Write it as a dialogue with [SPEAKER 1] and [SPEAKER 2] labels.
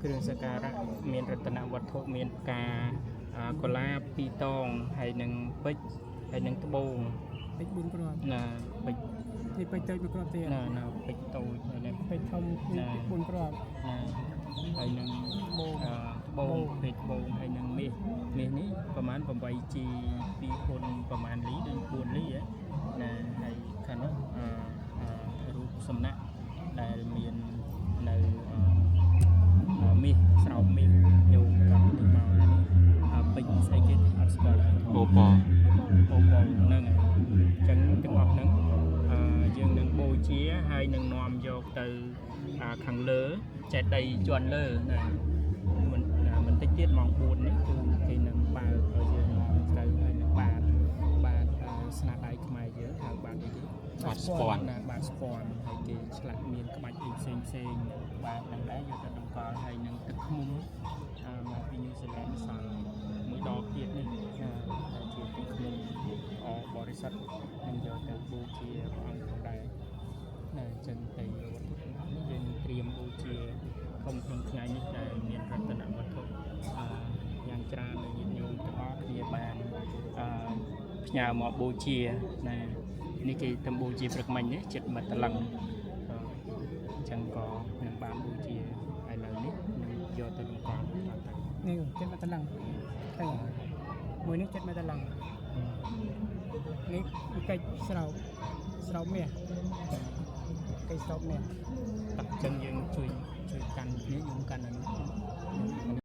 [SPEAKER 1] គ្រឿងសក្ការៈមានរតនវត្ថុមានផ្កាកុលាបពីរតងហើយនឹងពេជ្រហើយនឹងត្បូង
[SPEAKER 2] ពេជ្រ4គ្រាប់
[SPEAKER 1] ណាពេជ្រ
[SPEAKER 2] នេះពេជ្រតូចមួយគ្រាប់ទៀត
[SPEAKER 1] ណាណាពេជ្រតូចហើយនឹង
[SPEAKER 2] ពេជ្រធំ
[SPEAKER 1] ណា
[SPEAKER 2] 4គ្រាប់
[SPEAKER 1] ណាហើយនឹង
[SPEAKER 2] ត្បូង
[SPEAKER 1] ត្បូងពេជ្រត្បូងហើយនឹងមាសមាសនេះប្រហែល 8G 2គុណប្រហែលលីដូច4លីហ៎ណាហើយខាងនោះអឺអឺរូបសំណាក់ដែលមាននៅមាសស្រោបមាសញោមកាប់នេះមកនេះពេជ្រស្អីគេអត់ស្គាល់ដែរ
[SPEAKER 3] អូប៉
[SPEAKER 1] បងបងហ្នឹងហើយអញ្ចឹងទាំងអស់ហ្នឹងយើងនឹងបូជាហើយនឹងនាំយកទៅខាងលើចេតិយជាន់លើណាមិនមិនតិចទៀតម៉ោង4នេះគឺគេនឹងបើកឲ្យយើងនាំទៅហើយនឹងបាតបាតស្នាដៃខ្មែរយើងហៅបាតអីគេ
[SPEAKER 3] បាតស្ពាន់
[SPEAKER 1] ណាបាតស្ពាន់ហើយគេឆ្លាក់មានក្បាច់អីផ្សេងផ្សេងបាតហ្នឹងដែរយកទៅតម្កល់ហើយនឹងទឹកឃ្មុំមកពីញូហ្សេឡង់សល់មួយដបទៀតនេះណាដែលជាទឹកឃ្មុំអបរិសុទ្ធនឹងយកទៅបូជាព្រះអង្គផងដែរណាអញ្ចឹងទៅវត្ថុទាំងអស់នេះយើងនឹងត្រៀមបូជាធំក្នុងថ្ងៃនេះដែលមានរតនវត្ថុយ៉ាងច្រើនដែលញាតិញោមទាំងអស់គ្នាបានអឺផ្ញើមកបូជាណានេះគេតំបូជាព្រឹកមិញនេះចិត្តមកតឡឹងអញ្ចឹងក៏នឹងបានបូជាឥឡូវនេះនឹងយកទៅតម្កល់តទៅ
[SPEAKER 2] នេះចិត្តមកតឡឹងទៅមួយនេះចិត្តមកតឡឹងនេះកិច្ចស្រោបស្រោបមាសកិច្ចស្រោបមាស
[SPEAKER 1] តោះអញ្ចឹងយើងជួយជួយកាន់គ្នាយើងកាន់អានេះ